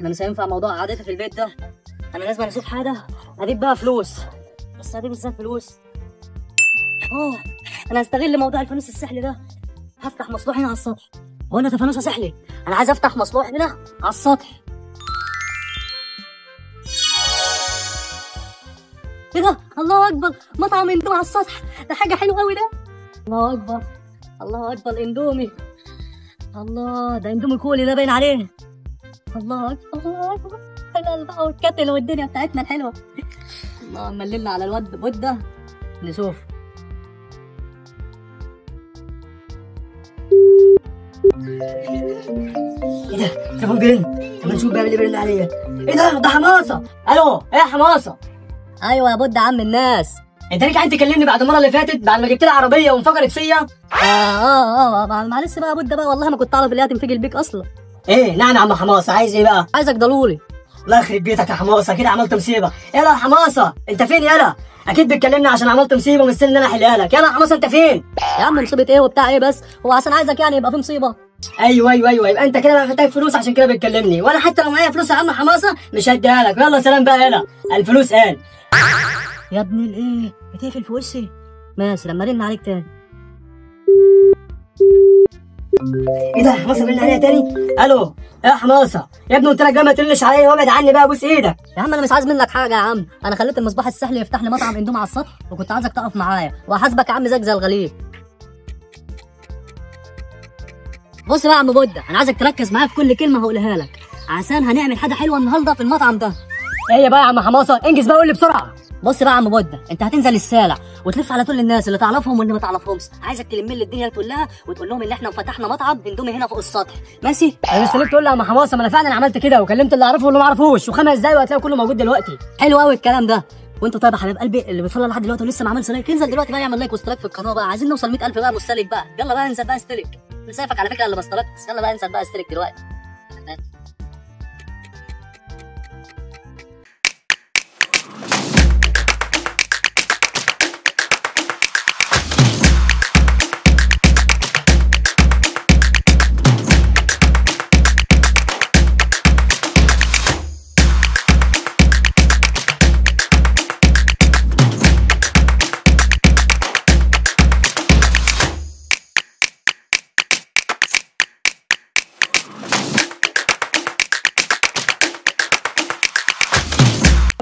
انا مش هينفع موضوع قعدتي في البيت ده، انا لازم اشوف حاجة اجيب بقى فلوس. بس هجيب ازاي فلوس؟ انا هستغل موضوع الفانوس السحري ده، هفتح مصلوح هنا على السطح. هو انا ده فانوس سحري؟ انا عايز افتح مصلوح هنا على السطح. ايه ده؟ الله اكبر، مطعم اندومي على السطح، ده حاجة حلوة قوي ده. الله اكبر، الله اكبر، اندومي. الله، ده اندومي كولي ده باين عليه. الله اكبر، الله اكبر، حلال بقى والكتل والدنيا بتاعتنا الحلوة. الله، مللنا على الواد بودة نشوف. ايه ده؟ تليفون بيرن. طب نشوف بيعمل ايه، بيرن عليا. ايه ده؟ ده حماسه. الو، ايه يا حماسه؟ ايوه يا بود عم الناس، انت ليك عين تكلمني بعد المرة اللي فاتت، بعد ما جبت لي عربية وانفجرت فيا؟ معلش بقى يا بود بقى، والله ما كنت اعرف اللي هتنفجر بيك اصلا. ايه نعم يا عم حماسه، عايز ايه بقى؟ عايزك ضروري. الله يخرب بيتك يا حماسه، كده عملت مصيبة. يلا يا حماسه انت فين؟ يلا اكيد بتكلمني عشان عملت مصيبة ومستني ان انا احلها لك. يلا يا حماسه انت فين؟ يا عم مصيبة ايه وبتاع ايه، بس هو عشان عايزك يعني يبقى في مصيبة. ايوه ايوه ايوه، يبقى انت كده محتاج فلوس عشان كده بتكلمني، وانا حتى لو معايا فلوس يا عم حماسه مش هديها لك. يلا سلام بقى، يلا الفلوس قال. يا ابن الايه، بتقفل في وشي. ماشي، لما ارن عليك تاني. ايه ده؟ حماسه بيرن عليا تاني؟ الو يا حماسه، يا ابني قلت لك بقى ما ترنش عليا وابعد عني بقى، ابوس ايدك. يا عم انا مش عايز منك حاجة يا عم، انا خليت المصباح السحري يفتح لي مطعم اندومي على السطح، وكنت عايزك تقف معايا وهحاسبك يا عم زيك زي الغليل. بص بقى يا عم بودة، انا عايزك تركز معايا في كل كلمة هقولها لك، عشان هنعمل حاجة حلوة النهارده في المطعم ده. ايه بقى يا عم حماسه؟ انجز بقى قول لي بسرعة. بص بقى يا عم بودة، انت هتنزل الشارع وتلف على كل الناس اللي تعرفهم واللي ما تعرفهمش، عايزك تلم لي الدنيا كلها وتقول لهم ان احنا فتحنا مطعم اندومي هنا فوق السطح، ماشي؟ انا مستنيك تقول لي يا عم حماسه، ما انا فعلا عملت كده وكلمت اللي اعرفه واللي ما اعرفوش، وخمس دقايق وهتلاقي كله موجود دلوقتي. حلو قوي الكلام ده. وانت طيب يا حبيب قلبي اللي بيتفرج لحد دلوقتي ولسه ما عملش like، انزل دلوقتي بقى يعمل like واشتراك في القناة بقى، عايزين نوصل 100,000 بقى مشترك بقى. يلا بقى انزل بقى اشترك، مسافك على فكرة اللي ما اشتركتش، يلا بقى انزل بقى اشترك دلوقتي.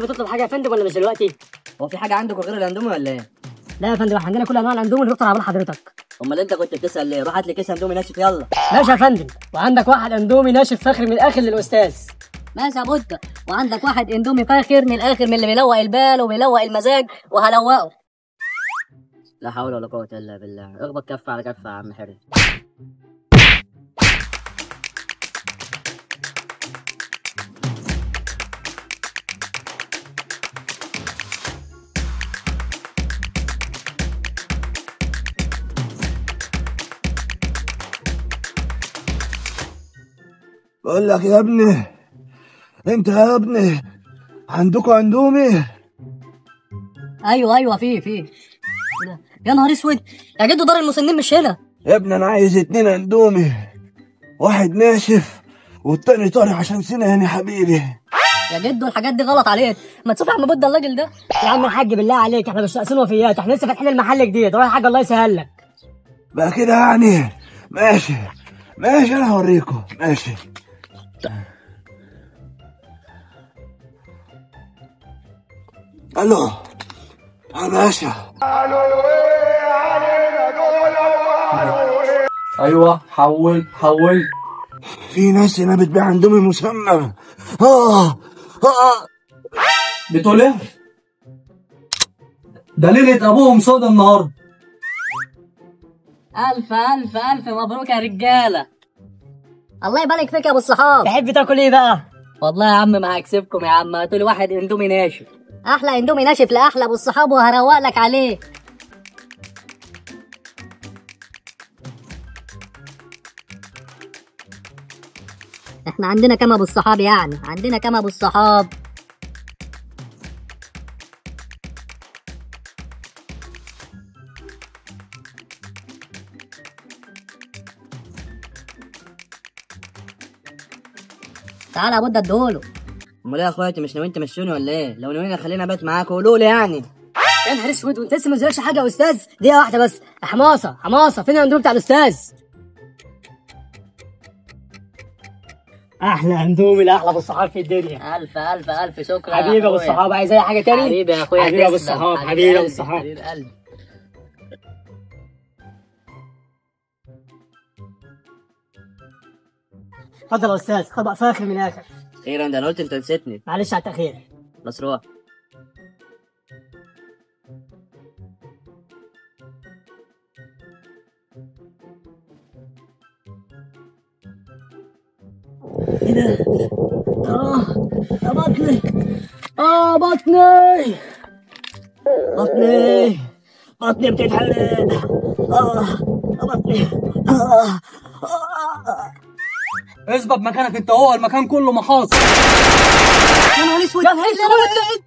بتطلب حاجة يا فندم ولا مش دلوقتي؟ هو في حاجة عندكم غير الاندومي ولا ايه؟ لا يا فندم، احنا عندنا كل انواع الاندومي اللي تخطر على بال حضرتك. امال انت كنت بتسال ليه؟ روح هات لي كيس اندومي ناشف يلا. ماشي يا فندم، وعندك واحد اندومي ناشف فاخر من الاخر للاستاذ. ماشي يا بودة، وعندك واحد اندومي فاخر من الاخر، من اللي بيلوق البال وبيلوق المزاج، وهلوقه. لا حول ولا قوة الا بالله، اخبط كف على كف يا عم حرز. بقول لك يا ابني، انت يا ابني عندكم اندومي؟ ايوه ايوه، في. يا نهار اسود يا جدو، دار المسنين مش هنا يا ابني. انا عايز 2 اندومي، واحد ناشف والتاني طري عشان سناني يا حبيبي. يا جدو الحاجات دي غلط عليك، ما تشوف يا عم بودة الراجل ده. يا عم الحاج بالله عليك، احنا مش ناقصين وفيات، احنا لسه فاتحين المحل جديد. روح يا حاج الله يسهل لك بقى كده يعني. ماشي ماشي، انا هوريكم. ماشي. الو يا باشا. ايوه حول حول. في ناس هنا بتبيع اندومي مسمم. بتقول ايه؟ ده ليلة ابوهم سودا النهارده. الف الف الف مبروك يا رجاله. الله يبارك فيك يا ابو الصحاب. تحب تاكل ايه بقى؟ والله يا عم ما هكسبكم يا عم، هاتولي واحد اندومي ناشف. احلى اندومي ناشف لاحلى ابو الصحاب، وهروق لك عليه. احنا عندنا كام ابو الصحاب يعني؟ عندنا كام ابو الصحاب؟ تعالى يا بود اديهوله. امال ايه يا اخواتي، مش ناويين تمشوني ولا ايه؟ لو ناويين خلينا ابات معاكم قولوا لي يعني. يا نهار اسود، وانت لسه ما نزلكش حاجة يا استاذ؟ دقيقة واحدة بس. حماصه حماصه، فين الاندومي بتاع الاستاذ؟ احلى اندومي لاحلى ابو الصحاب في الدنيا. الف الف الف شكر حبيبي ابو الصحاب. عايز اي حاجة تاني؟ حبيبي يا اخويا، حبيبي ابو الصحاب، حبيبي ابو الصحاب، حبيب قلبي. اتفضل يا استاذ، طبق فاخر من الاخر. خيرا، ده انا قلت انت نسيتني. معلش على التاخير. بس روح. ايه ده؟ يا بطني، بطني بطني بطني بتتحرق. بطني. اثبت مكانك انت، هو المكان كله محاصر. يا نهار اسود، يا نهار اسود.